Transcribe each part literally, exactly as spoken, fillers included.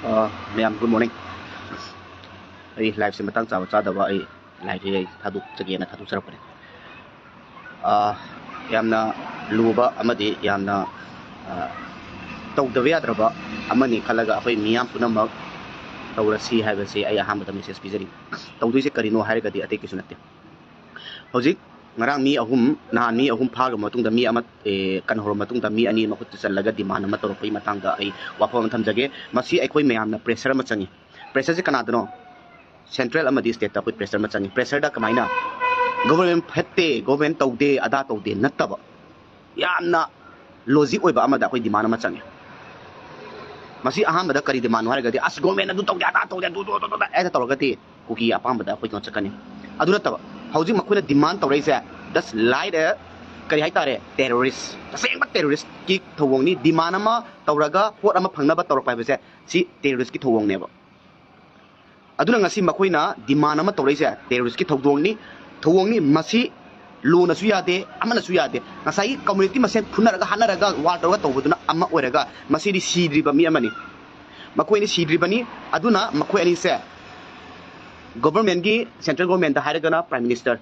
ꯑ, ꯃꯌꯥꯝ, good morning. ꯑꯩ live ꯁꯦ ꯃꯇꯥꯡ ꯆꯥꯕ ꯆꯥꯗꯕ ꯑꯩ live ꯁꯦ ꯑꯩ ꯊꯥꯗꯣꯛꯆꯒꯦꯅ ꯊꯥꯗꯣꯛꯆꯔꯛꯄꯅꯦ꯫ ꯑ, ꯌꯥꯝꯅ ꯂꯨꯕ ꯑꯃꯗꯤ ꯌꯥꯝꯅ, ꯑ, ꯇꯧꯗꯕ ꯌꯥꯗ꯭ꯔꯕ ꯑꯃꯅꯤ ꯈꯜꯂꯒ ꯑꯩꯈꯣꯏ ꯃꯤꯌꯥꯝ ꯄꯨꯝꯅꯃꯛ ꯇꯧꯔꯁꯤ ꯍꯥꯏꯕꯁꯤ ꯑꯩ ꯑꯍꯥꯟꯕꯗ message ꯄꯤꯖꯔꯤ꯫ ꯇꯧꯗꯣꯏꯁꯦ ꯀꯔꯤꯅꯣ ꯍꯥꯏꯔꯒꯗꯤ ꯑꯇꯩ ꯀꯩꯁꯨ ꯅꯠꯇꯦ꯫ ꯍꯧꯖꯤꯛ ꯉꯔꯥꯡ ꯃꯤ ꯑꯍꯨꯝ, ꯅꯍꯥꯟ ꯃꯤ ꯑꯍꯨꯝ ꯐꯥꯈ꯭ꯔꯕ ꯃꯇꯨꯡꯗ ꯃꯤ ꯑꯃ, ꯑꯦ, ꯀꯟꯍꯧꯔꯕ ꯃꯇꯨꯡꯗ ꯃꯤ ꯑꯅꯤ ꯃꯈꯨꯠꯇ ꯆꯜꯂꯒ demand ꯑꯃ ꯇꯧꯔꯛꯄꯒꯤ ꯃꯇꯥꯡꯗ ꯑꯩ ꯋꯥꯐꯝ ꯑꯃ ꯊꯝꯖꯒꯦ꯫ ꯃꯁꯤ ꯑꯩꯈꯣꯏ ꯃꯌꯥꯝꯅ pressure ꯑꯃ ꯆꯪꯉꯤ꯫ Pressure ꯁꯦ ꯀꯅꯥꯗꯅꯣ? Central ꯑꯃꯗꯤ state ꯇ ꯑꯩꯈꯣꯏ pressure ꯑꯃ ꯆꯪꯉꯤ꯫ Pressure ꯗ ꯀꯃꯥꯏꯅ? Government ꯐꯠꯇꯦ, government ꯇꯧꯗꯦ, ꯑꯗꯥ ꯇꯧꯗꯦ ꯅꯠꯇꯕ, ꯌꯥꯝꯅ logic ꯑꯣꯏꯕ ꯑꯃꯗ ꯑꯩꯈꯣꯏ demand ꯑꯃ ꯆꯪꯉꯤ꯫ ꯃꯁꯤ ꯑꯍꯥꯟꯕꯗ ꯀꯔꯤ demand ꯅꯣ ꯍꯥꯏꯔꯒꯗꯤ, "ꯑꯁ, government ꯑꯗꯨ ꯇꯧꯗꯦ, ꯑꯗꯥ ꯇꯧꯗꯦ, ꯑꯗꯨ, ꯑꯗꯨ, ꯑꯗꯨ, ꯑꯗꯨ," ꯍꯦꯛꯇ ꯇꯧꯔꯒꯗꯤ ꯀꯨꯀꯤ ꯑꯄꯥꯝꯕꯗ ꯑꯩꯈꯣꯏ ꯀꯩꯅꯣ ꯆꯠꯀꯅꯤ꯫ ꯑꯗꯨ ꯅꯠꯇꯕ, ꯍꯧꯖꯤꯛ ꯃꯈꯣꯏꯅ demand ꯇꯧꯔꯛꯏꯁꯦ, just like a, ꯀꯔꯤ ꯍꯥꯏꯇꯥꯔꯦ, terrorist, ꯇꯁꯦꯡꯕ terrorist ꯀꯤ ꯊꯧꯑꯣꯡꯅꯤ꯫ Demand ꯑꯃ ꯇꯧꯔꯒ ꯄꯣꯠ ꯑꯃ ꯐꯪꯅꯕ ꯇꯧꯔꯛꯄ ꯍꯥꯏꯕꯁꯦ ꯁꯤ terrorist ꯀꯤ ꯊꯧꯑꯣꯡꯅꯦꯕ꯫ ꯑꯗꯨꯅ ꯉꯁꯤ ꯃꯈꯣꯏꯅ demand ꯑꯃ ꯇꯧꯔꯛꯏꯁꯦ terrorist ꯀꯤ ꯊꯧꯗꯣꯡꯅꯤ, ꯊꯧꯑꯣꯡꯅꯤ꯫ ꯃꯁꯤ law ꯅꯁꯨ ꯌꯥꯗꯦ, ꯑꯃꯅꯁꯨ ꯌꯥꯗꯦ꯫ ꯉꯁꯥꯏꯒꯤ community ꯃꯁꯦꯟ ꯐꯨꯅꯔꯒ ꯍꯥꯠꯅꯔꯒ war ꯇꯧꯔꯒ ꯇꯧꯕꯗꯨꯅ ꯑꯃ ꯑꯣꯏꯔꯒ, ꯃꯁꯤꯗꯤ ꯁꯤꯗ꯭ꯔꯤꯕ ꯃꯤ ꯑꯃꯅꯤ꯫ ꯃꯈꯣꯏ ꯑꯅꯤ ꯁꯤꯗ꯭ꯔꯤꯕꯅꯤ꯫ ꯑꯗꯨꯅ ꯃꯈꯣꯏ ꯑꯅꯤꯁꯦ government ꯒꯤ, central government ꯗ ꯍꯥꯏꯔꯒꯅ Prime Minister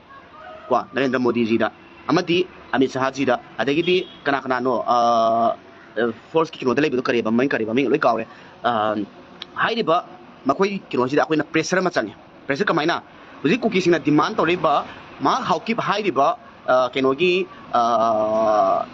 ꯀꯣ, ꯅꯔꯦꯟꯗ꯭ꯔ ꯃꯣꯗꯤꯖꯤꯗ, ꯑꯃꯗꯤ ꯑꯃꯤꯠ ꯁꯍꯥꯖꯤꯗ, ꯑꯗꯒꯤꯗꯤ ꯀꯅꯥ ꯀꯅꯥꯅꯣ, ꯑ, ꯑ, force ꯀꯤ ꯀꯩꯅꯣꯗ ꯂꯩꯕꯗꯣ ꯀꯔꯤꯕ, ꯃꯃꯤꯡ ꯀꯔꯤꯕ, ꯃꯃꯤꯡ ꯂꯣꯏ ꯀꯥꯎꯔꯦ꯫ ꯑ, ꯍꯥꯏꯔꯤꯕ ꯃꯈꯣꯏ ꯀꯩꯅꯣꯁꯤꯗ ꯑꯩꯈꯣꯏꯅ pressure ꯑꯃ ꯆꯪꯉꯦ꯫ Pressure ꯀꯃꯥꯏꯅ? ꯍꯧꯖꯤꯛ ꯀꯨꯀꯤꯁꯤꯡꯅ demand ꯇꯧꯔꯛꯏꯕ ꯃꯍꯥꯛ ꯍꯥꯎꯀꯤꯞ ꯍꯥꯏꯔꯤꯕ, ꯑ, ꯀꯩꯅꯣꯒꯤ, ꯑ,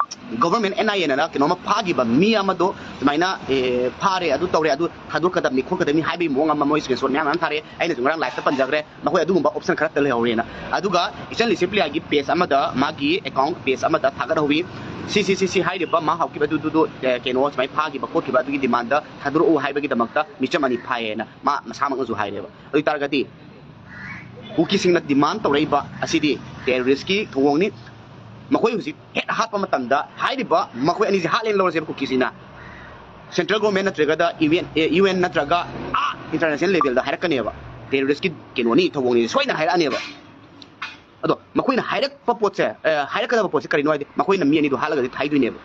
government N I A ꯅ ꯀꯩꯅꯣꯝꯃ ꯐꯥꯈꯤꯕ ꯃꯤ ꯑꯃꯗꯣ ꯁꯨꯃꯥꯏꯅ, ꯑꯦ, ꯐꯥꯔꯦ, ꯑꯗꯨ ꯇꯧꯔꯦ, ꯑꯗꯨ ꯊꯥꯗꯣꯔꯛꯀꯗꯕꯅꯤ ꯈꯣꯠꯀꯗꯕꯅꯤ ꯍꯥꯏꯕꯒꯤ ꯃꯑꯣꯡ ꯑꯃ ꯃꯣꯏ screenshot ꯃꯌꯥꯝ ꯃꯌꯥꯝ ꯊꯥꯔꯛꯑꯦ꯫ ꯑꯩꯅꯁꯨ ꯉꯔꯥꯡ live ꯇ ꯄꯟꯖꯈ꯭ꯔꯦ꯫ ꯃꯈꯣꯏ ꯑꯗꯨꯒꯨꯝꯕ option ꯈꯔꯇ ꯂꯩꯍꯧꯔꯦꯅ꯫ ꯑꯗꯨꯒ ꯏꯆꯟ ꯂꯤꯁꯤꯄ꯭ꯂꯤꯌꯥꯒꯤ page ꯑꯃꯗ, ꯃꯥꯒꯤ account page ꯑꯃꯗ ꯊꯥꯒꯠꯍꯧꯋꯤ꯫ ꯁꯤ, ꯁꯤ, ꯁꯤ, ꯁꯤ ꯍꯥꯏꯔꯤꯕ ꯃꯥ ꯍꯥꯎꯀꯤꯞ ꯑꯗꯨꯗꯨꯗꯣ, ꯑꯦ, ꯀꯩꯅꯣ ꯁꯨꯃꯥꯏꯅ ꯐꯥꯈꯤꯕ ꯈꯣꯠꯈꯤꯕ ꯑꯗꯨꯒꯤ demand ꯗ ꯊꯥꯗꯣꯔꯛꯎ ꯍꯥꯏꯕꯒꯤꯗꯃꯛꯇ ꯃꯤꯆꯝ ꯑꯅꯤ ꯐꯥꯏꯌꯦꯅ ꯃꯥ ꯃꯁꯥꯃꯛꯅꯁꯨ ꯍꯥꯏꯔꯦꯕ꯫ ꯑꯗꯨ ꯑꯣꯏꯇꯥꯔꯒꯗꯤ ꯀꯨꯀꯤꯁꯤꯡꯅ demand ꯇꯧꯔꯛꯏꯕ ꯑꯁꯤꯗꯤ terrorist ꯀꯤ ꯊꯧꯑꯣꯡꯅꯤ꯫ ꯃꯈꯣꯏ ꯍꯧꯖꯤꯛ ꯍꯦꯛ ꯍꯥꯠꯄ ꯃꯇꯝꯗ ꯍꯥꯏꯔꯤꯕ ꯃꯈꯣꯏ ꯑꯅꯤꯁꯦ ꯍꯥꯠꯂꯦꯅ ꯂꯧꯔꯁꯦꯕ ꯀꯨꯀꯤꯁꯤꯅ꯫ Central government ꯅꯠꯇ꯭ꯔꯒꯗ U N, ꯑꯦ, U N ꯅꯠꯇ꯭ꯔꯒ ꯑꯥ international level ꯗ ꯍꯥꯏꯔꯛꯀꯅꯦꯕ꯫ Terrorist ꯀꯤ ꯀꯩꯅꯣꯅꯤ, ꯊꯧꯑꯣꯡꯅꯤ ꯁꯣꯏꯗꯅ ꯍꯥꯏꯔꯛꯑꯅꯦꯕ꯫ ꯑꯗꯣ ꯃꯈꯣꯏꯅ ꯍꯥꯏꯔꯛꯄ ꯄꯣꯠꯁꯦ, ꯑꯦ, ꯍꯥꯏꯔꯛꯀꯗꯕ ꯄꯣꯠꯁꯦ ꯀꯔꯤꯅꯣ ꯍꯥꯏꯗꯤ ꯃꯈꯣꯏꯅ ꯃꯤ ꯑꯅꯤꯗꯣ ꯍꯥꯠꯂꯒꯗꯤ ꯊꯥꯗꯣꯏꯅꯦꯕ꯫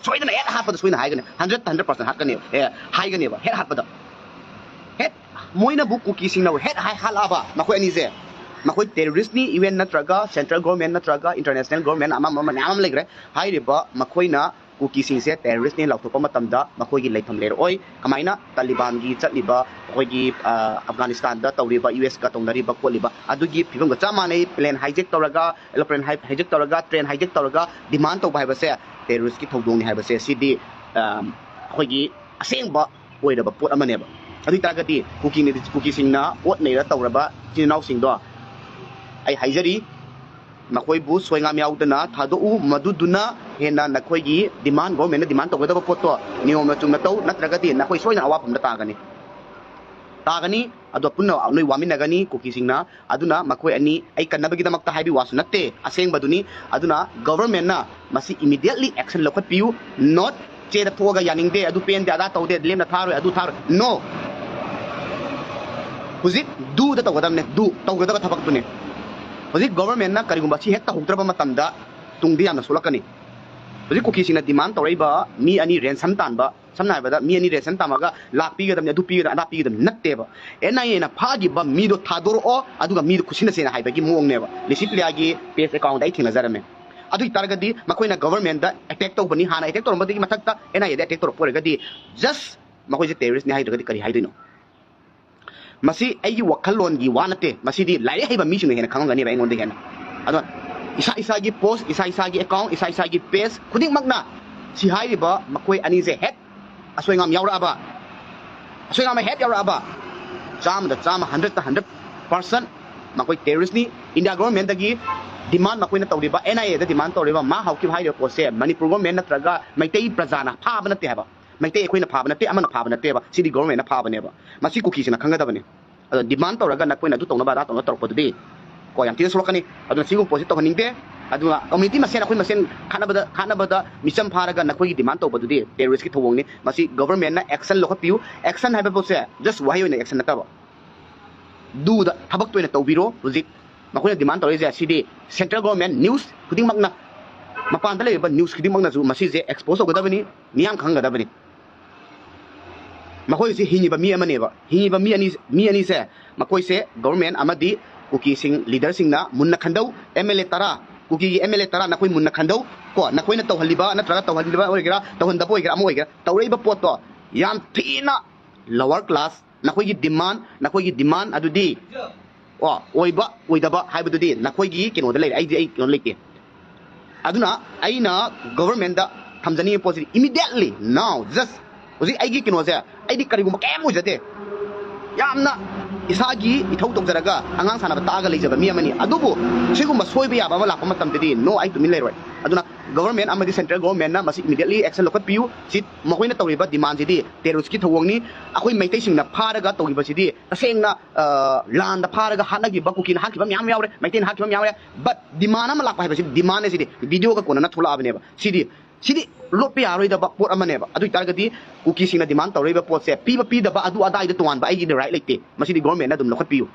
ꯁꯣꯏꯗꯅ ꯍꯦꯛ ꯍꯥꯠꯄꯗ ꯁꯣꯏꯅ ꯍꯥꯏꯒꯅꯤ, ꯍꯟꯗ꯭ꯔꯦꯠ ꯍꯟꯗ꯭ꯔꯦꯠ ꯄꯥꯔꯁꯦꯟ ꯍꯥꯠꯀꯅꯦꯕ, ꯑꯦ, ꯍꯥꯏꯒꯅꯦꯕ ꯍꯦꯛ ꯍꯥꯠꯄꯗ꯫ ꯍꯦꯛ ꯃꯣꯏꯅꯕꯨ ꯀꯨꯀꯤꯁꯤꯡꯅꯕꯨ ꯍꯦꯛ ꯍꯥꯏ ꯍꯥꯠꯂꯛꯑꯕ, ꯃꯈꯣꯏ ꯑꯅꯤꯁꯦ, ꯃꯈꯣꯏ ꯇꯦꯔꯣꯔꯤꯁꯅꯤ, ꯌꯨ ꯑꯦꯟ ꯅꯠꯇ꯭ꯔꯒ ꯁꯦꯟꯇ꯭ꯔꯦꯜ ꯒꯣꯔꯃꯦꯟ ꯅꯠꯇ꯭ꯔꯒ ꯏꯟꯇꯔꯅꯦꯁꯅꯦꯜ ꯒꯣꯔꯃꯦꯟ ꯑꯃ ꯑꯃ ꯃꯌꯥꯝ ꯑꯃ ꯂꯩꯈ꯭ꯔꯦ꯫ ꯍꯥꯏꯔꯤꯕ ꯃꯈꯣꯏꯅ ꯀꯨꯀꯤꯁꯤꯡꯁꯦ ꯇꯦꯔꯣꯔꯤꯁꯅꯤ ꯂꯥꯎꯊꯣꯛꯄ ꯃꯇꯝꯗ ꯃꯈꯣꯏꯒꯤ ꯂꯩꯐꯝ ꯂꯩꯔꯛꯑꯣꯏ꯫ ꯀꯃꯥꯏꯅ ꯇꯥꯂꯤꯕꯥꯟꯒꯤ ꯆꯠꯂꯤꯕ ꯑꯩꯈꯣꯏꯒꯤ, ꯑ, ꯑꯐꯒꯥꯅꯤꯁꯇꯥꯟꯗ ꯇꯧꯔꯤꯕ, ꯌꯨ ꯑꯦꯁꯀ ꯇꯧꯅꯔꯤꯕ ꯈꯣꯠꯂꯤꯕ ꯑꯗꯨꯒꯤ ꯐꯤꯕꯝꯒ ꯆꯞ ꯃꯥꯟꯅꯩ꯫ ꯄ꯭ꯂꯦꯟ ꯍꯥꯏꯖꯦꯛ ꯇꯧꯔꯒ, ꯑꯦꯔꯣꯄ꯭ꯂꯦꯟ ꯍꯥꯏ-, ꯍꯥꯏꯖꯦꯛ ꯇꯧꯔꯒ, ꯇ꯭ꯔꯦꯟ ꯍꯥꯏꯖꯦꯛ ꯇꯧꯔꯒ ꯗꯤꯃꯥꯟ ꯇꯧꯕ ꯍꯥꯏꯕꯁꯦ ꯇꯦꯔꯣꯔꯤꯁꯀꯤ ꯊꯧꯗꯣꯡꯅꯤ ꯍꯥꯏꯕꯁꯦ, ꯁꯤꯗꯤ, ꯑ, ꯑꯩꯈꯣꯏꯒꯤ ꯑꯁꯦꯡꯕ ꯑꯣꯏꯔꯕ ꯄꯣꯠ ꯑꯃꯅꯦꯕ꯫ ꯑꯗꯨ ꯑꯣꯏ ꯇꯥꯔꯒꯗꯤ ꯀꯨꯀꯤꯅ-, ꯀꯨꯀꯤꯁꯤꯡꯅ ꯑꯣꯠ ꯅꯩꯔ ꯇꯧꯔꯕ ꯏꯆꯤꯟ ꯏꯅꯥꯎꯁꯤꯡꯗꯣ, ꯑꯩ ꯍꯥꯏꯖꯔꯤ, ꯃꯈꯣꯏꯕꯨ ꯁꯣꯏꯉꯥꯝ ꯌꯥꯎꯗꯅ ꯊꯥꯗꯣꯛꯎ, ꯃꯗꯨꯗꯨꯅ ꯍꯦꯟꯅ ꯅꯈꯣꯏꯒꯤ ꯗꯤꯃꯥꯟ, ꯒꯣꯔꯃꯦꯟꯅ ꯗꯤꯃꯥꯟ ꯇꯧꯒꯗꯕ ꯄꯣꯠꯇꯣ ꯅꯤꯌꯣꯝꯅ ꯆꯨꯝꯅ ꯇꯧ, ꯅꯠꯇ꯭ꯔꯒꯗꯤ ꯅꯈꯣꯏ ꯁꯣꯏꯗꯅ ꯑꯋꯥꯐꯝꯗ ꯇꯥꯒꯅꯤ, ꯇꯥꯒꯅꯤ꯫ ꯑꯗꯣ ꯄꯨꯟꯅ ꯅꯣꯏ ꯋꯥꯃꯤꯟꯅꯒꯅꯤ ꯀꯨꯀꯤꯁꯤꯡꯅ꯫ ꯑꯗꯨꯅ ꯃꯈꯣꯏ ꯑꯅꯤ ꯑꯩ ꯀꯟꯅꯕꯒꯤꯗꯃꯛꯇ ꯍꯥꯏꯕꯤ ꯋꯥꯁꯨ ꯅꯠꯇꯦ, ꯑꯁꯦꯡꯕꯗꯨꯅꯤ꯫ ꯑꯗꯨꯅ ꯒꯣꯚꯔꯟꯃꯦꯟꯠꯅ ꯃꯁꯤ immediately action ꯂꯧꯈꯠꯄꯤꯌꯨ꯫ Not ꯆꯦꯗ ꯊꯣꯛꯑꯒ ꯌꯥꯅꯤꯡꯗꯦ, ꯑꯗꯨ ꯄꯦꯟꯗꯦ, ꯑꯗꯥ ꯇꯧꯗꯦ, ꯂꯦꯝꯅ ꯊꯥꯔꯣꯏ, ꯑꯗꯨ ꯊꯥꯔꯣꯏ, no꯫ ꯍꯧꯖꯤꯛ do ꯗ ꯇꯧꯒꯗꯕꯅꯦ, do ꯇꯧꯒꯗꯕ ꯊꯕꯛꯇꯨꯅꯦ꯫ ꯍꯧꯖꯤꯛ ꯒꯣꯚꯔꯟꯃꯦꯟꯠꯅ ꯀꯔꯤꯒꯨꯝꯕ ꯁꯤ ꯍꯦꯛ ꯇꯧꯍꯧꯗ꯭ꯔꯕ ꯃꯇꯝꯗ ꯇꯨꯡꯗ ꯌꯥꯝꯅ ꯁꯣꯛꯂꯛꯀꯅꯤ꯫ ꯍꯧꯖꯤꯛ ꯀꯨꯀꯤꯁꯤꯡꯅ ꯗꯤꯃꯥꯟ ꯇꯧꯔꯛꯏꯕ ꯃꯤ ꯑꯅꯤ ꯔꯦꯟꯁꯝ ꯇꯥꯟꯕ, ꯁꯝꯅ ꯍꯥꯏꯔꯕꯗ ꯃꯤ ꯑꯅꯤ ꯔꯦꯟꯁꯝ ꯇꯥꯝꯃꯒ ꯂꯥꯛ ꯄꯤꯒꯗꯕꯅꯤ, ꯑꯗꯨ ꯄꯤꯒꯗꯕꯅꯤ, ꯑꯗꯥ ꯄꯤꯒꯗꯕꯅꯤ ꯅꯠꯇꯦꯕ꯫ ꯑꯦꯟ ꯑꯥꯏ ꯑꯦꯅ ꯐꯥꯈꯤꯕ ꯃꯤꯗꯣ ꯊꯥꯗꯣꯔꯛꯑꯣ, ꯑꯗꯨꯒ ꯃꯤꯗꯣ ꯈꯨꯠꯁꯤꯟꯅꯁꯦꯅ ꯍꯥꯏꯕꯒꯤ ꯃꯑꯣꯡꯅꯦꯕ꯫ ꯂꯤꯁꯤꯄ꯭ꯂꯤꯌꯥꯒꯤ ꯄꯦꯖ ꯑꯦꯀꯥꯎꯟꯗ ꯑꯩ ꯊꯦꯡꯅꯖꯔꯝꯃꯦ꯫ ꯑꯗꯨ ꯑꯣꯏ ꯇꯥꯔꯒꯗꯤ ꯃꯈꯣꯏꯅ ꯒꯣꯚꯔꯟꯃꯦꯟꯠꯇ ꯑꯦꯇꯦꯛ ꯇꯧꯕꯅꯤ, ꯍꯥꯟꯅ ꯑꯦꯇꯦꯛ ꯇꯧꯔꯝꯕꯗꯒꯤ ꯃꯊꯛꯇ ꯑꯦꯟ ꯑꯥꯏ ꯑꯦꯗ ꯑꯦꯇꯦꯛ ꯇꯧꯔꯛꯄ ꯑꯣꯏꯔꯒꯗꯤ, ꯖꯁ ꯃꯈꯣꯏꯁꯦ ꯇꯦꯔꯣꯔꯤꯁꯅꯤ ꯍꯥꯏꯗ꯭ꯔꯒꯗꯤ ꯀꯔꯤ ꯍꯥꯏꯗꯣꯏꯅꯣ? ꯃꯁꯤ ꯑꯩꯒꯤ ꯋꯥꯈꯜꯂꯣꯟꯒꯤ ꯋꯥ ꯅꯠꯇꯦ, ꯃꯁꯤꯗꯤ ꯂꯥꯏꯔꯤꯛ ꯍꯩꯕ ꯃꯤꯁꯤꯡꯅ ꯍꯦꯟꯅ ꯈꯪꯉꯝꯒꯅꯦꯕ ꯑꯩꯉꯣꯟꯗ ꯍꯦꯟꯅ꯫ ꯑꯗꯣ ꯏꯁꯥ ꯏꯁꯥꯒꯤ ꯄꯣꯁ, ꯏꯁꯥ ꯏꯁꯥꯒꯤ ꯑꯦꯀꯥꯎꯟ, ꯏꯁꯥ ꯏꯁꯥꯒꯤ ꯄꯦꯖ ꯈꯨꯗꯤꯡꯃꯛꯅ ꯁꯤ ꯍꯥꯏꯔꯤꯕ ꯃꯈꯣꯏ ꯑꯅꯤꯁꯦ ꯍꯦꯛ ꯑꯁꯣꯏꯉꯥꯝ ꯌꯥꯎꯔꯛꯑꯕ, ꯑꯁꯣꯏꯉꯥꯝ ꯍꯦꯛ ꯌꯥꯎꯔꯛꯑꯕ, ꯆꯥꯝꯃꯗ ꯆꯥꯝꯃ, ꯍꯟꯗ꯭ꯔꯦꯠꯇ ꯍꯟꯗ꯭ꯔꯦꯠ ꯄꯥꯔꯁꯦꯟ ꯃꯈꯣꯏ ꯇꯦꯔꯣꯔꯤꯁꯅꯤ꯫ ꯏꯟꯗꯤꯌꯥ ꯒꯣꯚꯔꯟꯃꯦꯟꯠꯇꯒꯤ ꯗꯤꯃꯥꯟ ꯃꯈꯣꯏꯅ ꯇꯧꯔꯤꯕ, ꯑꯦꯟ ꯑꯥꯏ ꯑꯦꯗ ꯗꯤꯃꯥꯟ ꯇꯧꯔꯤꯕ, ꯃꯥ ꯍꯧꯈꯤꯕ ꯍꯥꯏꯔꯤꯕ ꯄꯣꯠꯁꯦ ꯃꯅꯤꯄꯨꯔ ꯒꯣꯚꯔꯟꯃꯦꯟꯠ ꯅꯠꯇ꯭ꯔꯒ ꯃꯩꯇꯩ ꯄ꯭ꯔꯖꯥꯅ ꯐꯥꯕ ꯅꯠꯇꯦ ꯍꯥꯏꯕ꯫ ꯃꯩꯇꯩ ꯑꯩꯈꯣꯏꯅ ꯐꯥꯕ ꯅꯠꯇꯦ, ꯑꯃꯅ ꯐꯥꯕ ꯅꯠꯇꯦꯕ, ꯁꯤꯗꯤ ꯒꯣꯚꯔꯟꯃꯦꯟꯠꯅ ꯐꯥꯕꯅꯦꯕ꯫ ꯃꯁꯤ ꯀꯨꯀꯤꯁꯤꯡꯅ ꯈꯪꯒꯗꯕꯅꯤ꯫ ꯑꯗꯣ ꯗꯤꯃꯥꯟ ꯇꯧꯔꯒ ꯅꯈꯣꯏꯅ ꯑꯗꯨ ꯇꯧꯅꯕ ꯑꯗꯥ ꯇꯧꯅꯕ ꯇꯧꯔꯛꯄꯗꯨꯗꯤ ꯀꯣ ꯌꯥꯝ ꯊꯤꯅ ꯁꯣꯛꯂꯛꯀꯅꯤ꯫ ꯑꯗꯨꯅ ꯁꯤꯒꯨꯝꯕ ꯄꯣꯠꯁꯤ ꯇꯧꯍꯟꯅꯤꯡꯗꯦ꯫ ꯑꯗꯨꯒ ꯀꯝꯃ꯭ꯌꯨꯅꯤꯇꯤ ꯃꯁꯦꯟ, ꯑꯩꯈꯣꯏ ꯃꯁꯦꯟ ꯈꯠꯅꯕꯗ, ꯈꯠꯅꯕꯗ ꯃꯤꯆꯝ ꯐꯥꯔꯒ ꯅꯈꯣꯏꯒꯤ ꯗꯤꯃꯥꯟ ꯇꯧꯕꯗꯨꯗꯤ ꯇꯦꯔꯣꯔꯤꯁꯀꯤ ꯊꯧꯑꯣꯡꯅꯤ꯫ ꯃꯁꯤ ꯒꯣꯚꯔꯟꯃꯦꯟꯠꯅ ꯑꯦꯛꯁꯟ ꯂꯧꯈꯠꯄꯤꯌꯨ꯫ ꯑꯦꯛꯁꯟ ꯍꯥꯏꯕ ꯄꯣꯠꯁꯦ ꯖꯁ ꯋꯥꯍꯩ ꯑꯣꯏꯅ ꯑꯦꯛꯁꯟ ꯅꯠꯇꯕ, ꯗꯨꯗ ꯊꯕꯛꯇ ꯑꯣꯏꯅ ꯇꯧꯕꯤꯔꯣ꯫ ꯍꯧꯖꯤꯛ ꯃꯈꯣꯏꯅ ꯗꯤꯃꯥꯟ ꯇꯧꯔꯛꯏꯁꯦ ꯑꯁꯤꯗꯤ ꯁꯦꯟꯇ꯭ꯔꯦꯜ ꯒꯣꯚꯔꯟꯃꯦꯟꯠ, ꯅ꯭ꯌꯨꯁ ꯈꯨꯗꯤꯡꯃꯛꯅ ꯃꯄꯥꯟꯗ ꯂꯩꯔꯤꯕ news ꯈꯨꯗꯤꯡꯃꯛꯅꯁꯨ ꯃꯁꯤꯁꯦ expose ꯇꯧꯒꯗꯕꯅꯤ, ꯃꯤꯌꯥꯝ ꯈꯪꯒꯗꯕꯅꯤ꯫ ꯃꯈꯣꯏꯁꯦ ꯍꯤꯡꯉꯤꯕ ꯃꯤ ꯑꯃꯅꯦꯕ꯫ ꯍꯤꯡꯉꯤꯕ ꯃꯤ ꯑꯅꯤ, ꯃꯤ ꯑꯅꯤꯁꯦ, ꯃꯈꯣꯏꯁꯦ government ꯑꯃꯗꯤ ꯀꯨꯀꯤꯁꯤꯡ leaderꯁꯤꯡꯅ ꯃꯨꯟꯅ ꯈꯟꯗꯧ꯫ MLA ꯇꯔꯥ, ꯀꯨꯀꯤꯒꯤ MLA ꯇꯔꯥ ꯅꯈꯣꯏ ꯃꯨꯟꯅ ꯈꯟꯗꯧ꯫ ꯀꯣ, ꯅꯈꯣꯏꯅ ꯇꯧꯍꯜꯂꯤꯕ ꯅꯠꯇ꯭ꯔꯒ ꯇꯧꯍꯜꯂꯤꯕ ꯑꯣꯏꯒꯦꯔꯥ, ꯇꯧꯍꯟꯗꯕ ꯑꯣꯏꯒꯦꯔꯥ, ꯑꯃ ꯑꯣꯏꯒꯦꯔꯥ, ꯇꯧꯔꯛꯏꯕ ꯄꯣꯠꯇꯣ ꯌꯥꯝ ꯊꯤꯅ lower class, ꯅꯈꯣꯏꯒꯤ demand, ꯅꯈꯣꯏꯒꯤ demand ꯑꯗꯨꯗꯤ, ꯑꯣ, ꯑꯣꯏꯕ ꯑꯣꯏꯗꯕ ꯍꯥꯏꯕꯗꯨꯗꯤ ꯅꯈꯣꯏꯒꯤ ꯀꯩꯅꯣꯗ ꯂꯩꯔꯦ꯫ ꯑꯩꯗꯤ ꯑꯩ ꯀꯩꯅꯣ ꯂꯩꯇꯦ꯫ ꯑꯗꯨꯅ ꯑꯩꯅ governmentꯇ ꯊꯝꯖꯅꯤꯡꯉꯤ ꯄꯣꯠꯁꯤꯗꯤ, immediately now, just ꯍꯧꯖꯤꯛ ꯑꯩꯒꯤ ꯀꯩꯅꯣꯁꯦ, ꯑꯩꯗꯤ ꯀꯔꯤꯒꯨꯝꯕ ꯀꯩꯝ ꯑꯣꯏꯖꯗꯦ, ꯌꯥꯝꯅ ꯏꯁꯥꯒꯤ ꯏꯊꯧ ꯇꯧꯖꯔꯒ ꯑꯉꯥꯡ ꯁꯥꯟꯅꯕ ꯇꯥꯛꯑꯒ ꯂꯩꯖꯕ ꯃꯤ ꯑꯃꯅꯤ꯫ ꯑꯗꯨꯕꯨ ꯁꯤꯒꯨꯝꯕ ꯁꯣꯏꯕ ꯌꯥꯕ ꯑꯃ ꯂꯥꯛꯄ ꯃꯇꯝꯗꯗꯤ, no, ꯑꯩ ꯇꯨꯃꯤꯟ ꯂꯩꯔꯣꯏ꯫ ꯑꯗꯨꯅ government ꯑꯃꯗꯤ central governmentꯅ ꯃꯁꯤ immediately action ꯂꯧꯈꯠꯄꯤꯌꯨ꯫ ꯁꯤ ꯃꯈꯣꯏꯅ ꯇꯧꯔꯤꯕ demandꯁꯤꯗꯤ terroristꯀꯤ ꯊꯧꯑꯣꯡꯅꯤ꯫ ꯑꯩꯈꯣꯏ ꯃꯩꯇꯩꯁꯤꯡꯅ ꯐꯥꯔꯒ ꯇꯧꯔꯤꯕꯁꯤꯗꯤ ꯇꯁꯦꯡꯅ, ꯑ, ꯂꯥꯟꯗ ꯐꯥꯔꯒ ꯍꯥꯠꯅꯈꯤꯕ, ꯀꯨꯀꯤꯅ ꯍꯥꯠꯈꯤꯕ ꯃꯌꯥꯝ ꯌꯥꯎꯔꯦ, ꯃꯩꯇꯩꯅ ꯍꯥꯠꯈꯤꯕ ꯃꯌꯥꯝ ꯌꯥꯎꯔꯦ꯫ But demand ꯑꯃ ꯂꯥꯛꯄ ꯍꯥꯏꯕꯁꯤ demandꯅꯦ꯫ ꯁꯤꯗꯤ videoꯒ ꯀꯣꯟꯅꯅ ꯊꯣꯛꯂꯛꯑꯕꯅꯦꯕ꯫ ꯁꯤꯗꯤ, ꯁꯤꯗꯤ ꯂꯣꯠꯄ ꯌꯥꯔꯣꯏꯗꯕ ꯄꯣꯠ ꯑꯃꯅꯦꯕ꯫ ꯑꯗꯨ ꯑꯣꯏꯇꯥꯔꯒꯗꯤ ꯀꯨꯀꯤꯁꯤꯡꯅ demand ꯇꯧꯔꯛꯏꯕ ꯄꯣꯠꯁꯦ ꯄꯤꯕ ꯄꯤꯗꯕ ꯑꯗꯨ ꯑꯗꯥꯏꯗ ꯇꯣꯉꯥꯟꯕ ꯑꯩꯒꯤꯗꯤ right ꯂꯩꯇꯦ꯫ ꯃꯁꯤꯗꯤ governmentꯅ ꯑꯗꯨꯝ ꯂꯧꯈꯠꯄꯤꯌꯨ꯫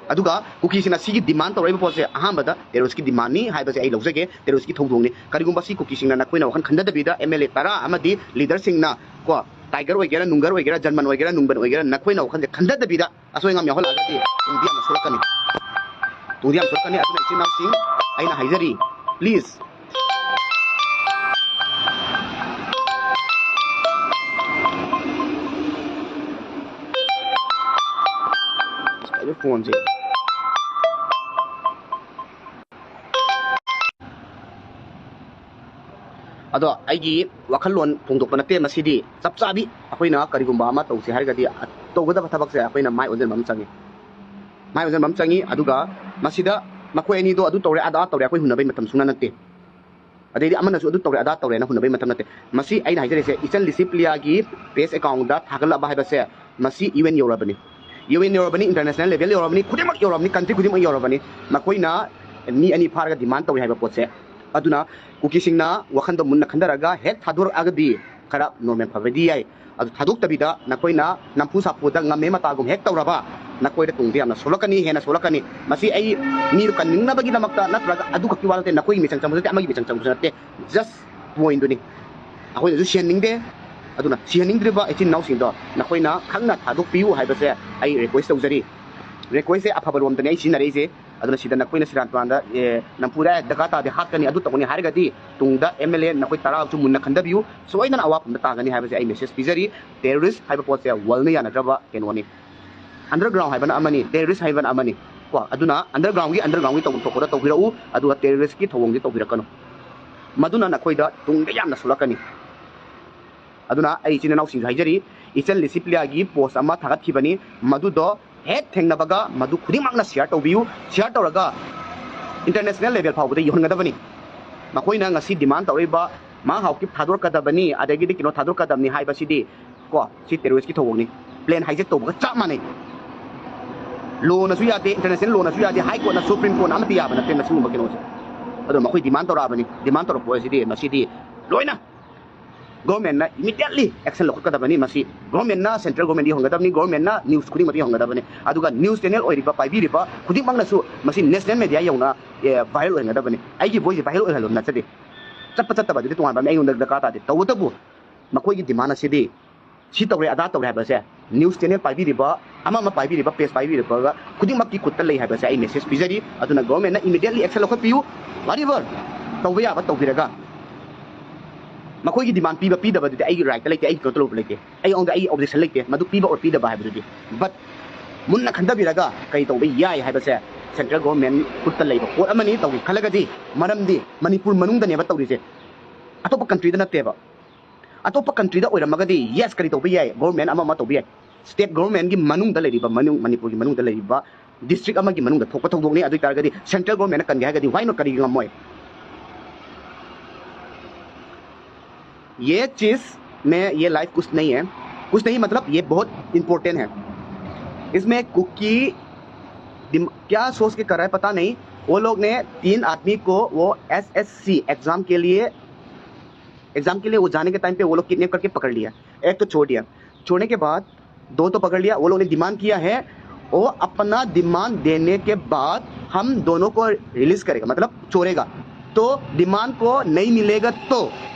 ꯑꯗꯨꯒ ꯀꯨꯀꯤꯁꯤꯡꯅ ꯁꯤꯒꯤ demand ꯇꯧꯔꯛꯏꯕ ꯄꯣꯠꯁꯦ ꯑꯍꯥꯟꯕꯗ terroristꯀꯤ demandꯅꯤ ꯍꯥꯏꯕꯁꯦ ꯑꯩ ꯂꯧꯖꯒꯦ, terroristꯀꯤ ꯊꯧꯗꯣꯡꯅꯤ꯫ ꯀꯔꯤꯒꯨꯝꯕ ꯁꯤ ꯀꯨꯀꯤꯁꯤꯡꯅ ꯅꯈꯣꯏꯅ ꯋꯥꯈꯜ ꯈꯟꯊꯗꯕꯤꯗ MLA ꯇꯔꯥ ꯑꯃꯗꯤ leaderꯁꯤꯡꯅ, ꯀꯣ, tiger ꯑꯣꯏꯒꯦꯔꯥ, ꯅꯨꯡꯒꯔ ꯑꯣꯏꯒꯦꯔꯥ, German ꯑꯣꯏꯒꯦꯔꯥ, ꯅꯨꯡꯕꯟ ꯑꯣꯏꯒꯦꯔꯥ, ꯅꯈꯣꯏꯅ ꯋꯥꯈꯜꯁꯦ ꯈꯟꯊꯗꯕꯤꯗ ꯑꯁꯣꯏ ꯑꯉꯥꯝ ꯌꯥꯎꯍꯜꯂꯛꯑꯒꯗꯤ ꯇꯨꯡꯗꯤ ꯌꯥꯝꯅ ꯁꯣꯛꯂꯛꯀꯅꯤ, ꯇꯨꯡꯗꯤ ꯌꯥꯝ ꯁꯣꯛꯂꯛꯀꯅꯤ꯫ ꯑꯗꯨꯅ ꯏꯆꯤꯟ ꯏꯅꯥꯎꯁꯤꯡ, ꯑꯩꯅ ꯍꯥꯏꯖꯔꯤ, please꯫ ꯀꯩꯅꯣ phoneꯁꯦ? ꯑꯗꯣ ꯑꯩꯒꯤ ꯋꯥꯈꯜꯂꯣꯟ ꯐꯣꯡꯗꯣꯛꯄ ꯅꯠꯇꯦ, ꯃꯁꯤꯗꯤ ꯆꯞ ꯆꯥꯕꯤ꯫ ꯑꯩꯈꯣꯏꯅ ꯀꯔꯤꯒꯨꯝꯕ ꯑꯃ ꯇꯧꯁꯦ ꯍꯥꯏꯔꯒꯗꯤ, ꯇꯧꯒꯗꯕ ꯊꯕꯛꯁꯦ ꯑꯩꯈꯣꯏꯅ ꯃꯥꯏ ꯑꯣꯟꯁꯤꯟꯕ ꯑꯃ ꯆꯪꯉꯤ, ꯃꯥꯏ ꯑꯣꯟꯁꯤꯟꯕ ꯑꯃ ꯆꯪꯉꯤ꯫ ꯑꯗꯨꯒ ꯃꯁꯤꯗ ꯃꯈꯣꯏ ꯑꯅꯤꯗꯣ ꯑꯗꯨ ꯇꯧꯔꯦ, ꯑꯗꯥ ꯇꯧꯔꯦ, ꯑꯩꯈꯣꯏ ꯍꯨꯟꯅꯕꯩ ꯃꯇꯝ ꯁꯨꯡꯅ ꯅꯠꯇꯦ꯫ ꯑꯗꯩꯗꯤ ꯑꯃꯅꯁꯨ ꯑꯗꯨ ꯇꯧꯔꯦ, ꯑꯗꯥ ꯇꯧꯔꯦꯅ ꯍꯨꯟꯅꯕꯩ ꯃꯇꯝ ꯅꯠꯇꯦ꯫ ꯃꯁꯤ ꯑꯩꯅ ꯍꯥꯏꯖꯔꯤꯁꯦ, ꯏꯆꯟ ꯂꯤꯁꯤ ꯄ꯭ꯂꯤꯌꯥꯒꯤ page accountꯗ ꯊꯥꯒꯠꯂꯛꯑꯕ ꯍꯥꯏꯕꯁꯦ, ꯃꯁꯤ UN ꯌꯧꯔꯕꯅꯤ, UN ꯌꯧꯔꯕꯅꯤ, international level ꯌꯧꯔꯕꯅꯤ, ꯈꯨꯗꯤꯡꯃꯛ ꯌꯧꯔꯕꯅꯤ, country ꯈꯨꯗꯤꯡꯃꯛ ꯌꯧꯔꯕꯅꯤ꯫ ꯃꯈꯣꯏꯅ ꯃꯤ ꯑꯅꯤ ꯐꯥꯔꯒ demand ꯇꯧꯔꯤ ꯍꯥꯏꯕ ꯄꯣꯠꯁꯦ꯫ ꯑꯗꯨꯅ ꯀꯨꯀꯤꯁꯤꯡꯅ ꯋꯥꯈꯟꯗꯣ ꯃꯨꯟꯅ ꯈꯟꯊꯔꯒ ꯍꯦꯛ ꯊꯥꯗꯣꯔꯛꯑꯒꯗꯤ ꯈꯔ normal ꯐꯕꯗꯤ ꯌꯥꯏ꯫ ꯑꯗꯨ ꯊꯥꯗꯣꯛꯇꯕꯤꯗ ꯅꯈꯣꯏꯅ ꯅꯝꯐꯨ ꯁꯥꯐꯨꯗ ꯉꯝꯃꯦ ꯃꯇꯥꯒꯨꯝ ꯍꯦꯛ ꯇꯧꯔꯕ, ꯅꯈꯣꯏꯗ ꯇꯨꯡꯗ ꯌꯥꯝꯅ ꯁꯣꯛꯂꯛꯀꯅꯤ, ꯍꯦꯟꯅ ꯁꯣꯛꯂꯛꯀꯅꯤ꯫ ꯃꯁꯤ ꯑꯩ ꯃꯤꯗꯨ ꯀꯟꯅꯤꯡꯅꯕꯒꯤꯗꯃꯛꯇ ꯅꯠꯇ꯭ꯔꯒ ꯑꯗꯨ ꯈꯛꯀꯤ ꯋꯥ ꯅꯠꯇꯦ, ꯅꯈꯣꯏꯒꯤ ꯃꯤꯆꯪ ꯆꯪꯕꯁꯨ ꯅꯠꯇꯦ, ꯑꯃꯒꯤ ꯃꯤꯆꯪ ꯆꯪꯕꯁꯨ ꯅꯠꯇꯦ, just pointꯗꯨꯅꯤ꯫ ꯑꯩꯈꯣꯏꯅꯁꯨ ꯁꯤꯍꯟꯅꯤꯡꯗꯦ꯫ ꯑꯗꯨꯅ ꯁꯤꯍꯟꯅꯤꯡꯗ꯭ꯔꯤꯕ ꯏꯆꯤꯟ ꯏꯅꯥꯎꯁꯤꯡꯗꯣ ꯅꯈꯣꯏꯅ ꯈꯪꯅ ꯊꯥꯗꯣꯛꯄꯤꯌꯨ ꯍꯥꯏꯕꯁꯦ ꯑꯩ request ꯇꯧꯖꯔꯤ꯫ Requestꯁꯦ ꯑꯐꯕ ꯔꯣꯝꯗꯅꯤ ꯑꯩ ꯁꯤꯖꯤꯟꯅꯔꯛꯏꯁꯦ꯫ ꯑꯗꯨꯅ ꯁꯤꯗ ꯅꯈꯣꯏꯅ ꯁꯤꯔꯥꯟ ꯇꯨꯔꯥꯟꯗ, ꯑꯦ, ꯅꯝꯐꯨꯗ ꯗꯔꯀꯥꯔ ꯇꯥꯗꯦ, ꯍꯥꯠꯀꯅꯤ, ꯑꯗꯨ ꯇꯧꯒꯅꯤ ꯍꯥꯏꯔꯒꯗꯤ ꯇꯨꯡꯗ MLA ꯅꯈꯣꯏ ꯇꯔꯥꯁꯨ ꯃꯨꯟꯅ ꯈꯟꯊꯕꯤꯌꯨ, ꯁꯣꯏꯗꯅ ꯑꯋꯥꯐꯝꯗ ꯇꯥꯒꯅꯤ ꯍꯥꯏꯕꯁꯦ ꯑꯩ message ꯄꯤꯖꯔꯤ꯫ Terrorist ꯍꯥꯏꯕ ꯄꯣꯠꯁꯦ worldꯅ ꯌꯥꯅꯗ꯭ꯔꯕ ꯀꯩꯅꯣꯅꯤ꯫ Underground ꯍꯥꯏꯕꯅ ꯑꯃꯅꯤ, terrorist ꯍꯥꯏꯕꯅ ꯑꯃꯅꯤ꯫ ꯀꯣ, ꯑꯗꯨꯅ undergroundꯒꯤ undergroundꯒꯤ ꯇꯧꯐꯝ ꯊꯣꯛꯄꯗ ꯇꯧꯕꯤꯔꯛꯎ, ꯑꯗꯨꯒ terroristꯀꯤ ꯊꯧꯑꯣꯡꯗꯤ ꯇꯧꯕꯤꯔꯛꯀꯅꯨ꯫ ꯃꯗꯨꯅ ꯅꯈꯣꯏꯗ ꯇꯨꯡꯗ ꯌꯥꯝꯅ ꯁꯣꯛꯂꯛꯀꯅꯤ꯫ ꯑꯗꯨꯅ ꯑꯩ ꯏꯆꯤꯟ ꯏꯅꯥꯎꯁꯤꯡꯁꯨ ꯍꯥꯏꯖꯔꯤ, ꯏꯆꯟ ꯂꯤꯁꯤꯄ꯭ꯂꯤꯌꯥꯒꯤ post ꯑꯃ ꯊꯥꯒꯠꯈꯤꯕꯅꯤ, ꯃꯗꯨꯗꯣ ꯍꯦꯛ ꯊꯦꯡꯅꯕꯒ ꯃꯗꯨ ꯈꯨꯗꯤꯡꯃꯛꯅ share ꯇꯧꯕꯤꯌꯨ꯫ Share ꯇꯧꯔꯒ international level ꯐꯥꯎꯕꯗ ꯌꯧꯍꯟꯒꯗꯕꯅꯤ꯫ ꯃꯈꯣꯏꯅ ꯉꯁꯤ demand ꯇꯧꯔꯤꯕ ꯃꯥ ꯍꯥꯎꯀꯤꯞ ꯊꯥꯗꯣꯔꯛꯀꯗꯕꯅꯤ, ꯑꯗꯒꯤꯗꯤ ꯀꯩꯅꯣ ꯊꯥꯗꯣꯔꯛꯀꯗꯕꯅꯤ ꯍꯥꯏꯕꯁꯤꯗꯤ ꯀꯣ, ꯁꯤ terroristꯀꯤ ꯊꯧꯑꯣꯡꯅꯤ꯫ Plane hijack ꯇꯧꯕꯒ ꯆꯞ ꯃꯥꯟꯅꯩ꯫ Lawꯅꯁꯨ ꯌꯥꯗꯦ, international lawꯅꯁꯨ ꯌꯥꯗꯦ, High Courtꯅ, Supreme Courtꯅ ꯑꯃꯠꯇ ꯌꯥꯕ ꯅꯠꯇꯦ ꯃꯁꯤꯒꯨꯝꯕ ꯀꯩꯅꯣꯁꯦ꯫ ꯑꯗꯣ ꯃꯈꯣꯏ demand ꯇꯧꯔꯛꯑꯕꯅꯤ, demand ꯇꯧꯔꯛꯄ ꯑꯁꯤꯗꯤ ꯃꯁꯤꯗꯤ ꯂꯣꯏꯅ governmentꯅ immediately action ꯂꯧꯈꯠꯀꯗꯕꯅꯤ꯫ ꯃꯁꯤ governmentꯅ, central governmentꯗ ꯌꯧꯍꯟꯒꯗꯕꯅꯤ, governmentꯅ news ꯈꯨꯗꯤꯡꯃꯛꯇ ꯌꯧꯍꯟꯒꯗꯕꯅꯤ꯫ ꯑꯗꯨꯒ news channel ꯑꯣꯏꯔꯤꯕ, ꯄꯥꯏꯕꯤꯔꯤꯕ ꯈꯨꯗꯤꯡꯃꯛꯅꯁꯨ ꯃꯁꯤ national media ꯌꯧꯅ, ꯑꯦ, viral ꯑꯣꯏꯍꯟꯒꯗꯕꯅꯤ꯫ ꯑꯩꯒꯤ voiceꯁꯦ viral ꯑꯣꯏꯍꯜꯂꯨ ꯅꯠꯆꯗꯦ꯫ ꯆꯠꯄ ꯆꯠꯇꯕ ꯑꯗꯨꯗꯤ ꯇꯣꯉꯥꯟꯕ ꯑꯃ ꯑꯩꯉꯣꯟꯗ ꯗꯔꯀꯥꯔ ꯇꯥꯗꯦ꯫ ꯇꯧꯕꯇꯕꯨ ꯃꯈꯣꯏꯒꯤ demand ꯑꯁꯤꯗꯤ ꯁꯤ ꯇꯧꯔꯦ, ꯑꯗꯥ ꯇꯧꯔꯦ ꯍꯥꯏꯕꯁꯦ news channel ꯄꯥꯏꯕꯤꯔꯤꯕ, ꯑꯃ ꯑꯃ ꯄꯥꯏꯕꯤꯔꯤꯕ, page ꯄꯥꯏꯕꯤꯔꯤꯕ ꯈꯨꯗꯤꯡꯃꯛꯀꯤ ꯈꯨꯠꯇ ꯂꯩ ꯍꯥꯏꯕꯁꯦ ꯑꯩ message ꯄꯤꯖꯔꯤ꯫ ꯑꯗꯨꯅ governmentꯅ immediately action ꯂꯧꯈꯠꯄꯤꯌꯨ꯫ Whatever ꯇꯧꯕ ꯌꯥꯕ ꯇꯧꯕꯤꯔꯒ, ꯃꯈꯣꯏꯒꯤ demand ꯄꯤꯕ ꯄꯤꯗꯕꯗꯨꯗꯤ ꯑꯩꯒꯤ rightꯇ ꯂꯩꯇꯦ, ꯑꯩꯒꯤ control ꯇꯧꯕ ꯂꯩꯇꯦ, ꯑꯩꯉꯣꯟꯗ ꯑꯩꯒꯤ objection ꯂꯩꯇꯦ ꯃꯗꯨ ꯄꯤꯕ or ꯄꯤꯗꯕ ꯍꯥꯏꯕꯗꯨꯗꯤ꯫ But ꯃꯨꯟꯅ ꯈꯟꯊꯕꯤꯔꯒ ꯀꯔꯤ ꯇꯧꯕ ꯌꯥꯏ ꯍꯥꯏꯕꯁꯦ central government ꯈꯨꯠꯇ ꯂꯩꯕ ꯄꯣꯠ ꯑꯃꯅꯤ꯫ ꯇꯧꯒꯦ ꯈꯜꯂꯒꯗꯤ, ꯃꯔꯝꯗꯤ ꯃꯅꯤꯄꯨꯔ ꯃꯅꯨꯡꯗꯅꯦꯕ ꯇꯧꯔꯤꯁꯦ, ꯑꯇꯣꯞꯄ countryꯗ ꯅꯠꯇꯦꯕ꯫ ꯑꯇꯣꯞꯄ countryꯗ ꯑꯣꯏꯔꯝꯃꯒꯗꯤ yes, ꯀꯔꯤ ꯇꯧꯕ ꯌꯥꯏ, government ꯑꯃ ꯑꯃ ꯇꯧꯕ ꯌꯥꯏ꯫ State governmentꯀꯤ ꯃꯅꯨꯡꯗ ꯂꯩꯔꯤꯕ, ꯃꯅꯨꯡ, ꯃꯅꯤꯄꯨꯔꯒꯤ ꯃꯅꯨꯡꯗ ꯂꯩꯔꯤꯕ district ꯑꯃꯒꯤ ꯃꯅꯨꯡꯗ ꯊꯣꯛꯄ ꯊꯧꯗꯣꯛꯅꯤ꯫ ꯑꯗꯨ ꯑꯣꯏꯇꯥꯔꯒꯗꯤ central governmentꯅ ꯀꯟꯒꯦ ꯍꯥꯏꯔꯒꯗꯤ why not ꯀꯔꯤꯒꯤ ꯉꯝꯃꯣꯏ? ये चीज़ में ये live कुछ नहीं है, कुछ नहीं मतलब ये बहुत important है। इसमें कुकी दिम-, क्या सोच के कर रहा है पता नहीं। वो लोग ने तीन आदमी को वो एसएससी एग्जाम के लिए, एग्जाम के लिए वो जाने के टाइम पे वो लोग किडनैप करके पकड़ लिया। एक तो छोड़ दिया, छोड़ने के बाद दो तो पकड़ लिया। वो लोग ने डिमांड किया है वो अपना डिमांड देने के बाद हम दोनों को रिलीज करेगा, मतलब छोड़ेगा। तो डिमांड को नहीं मिलेगा तो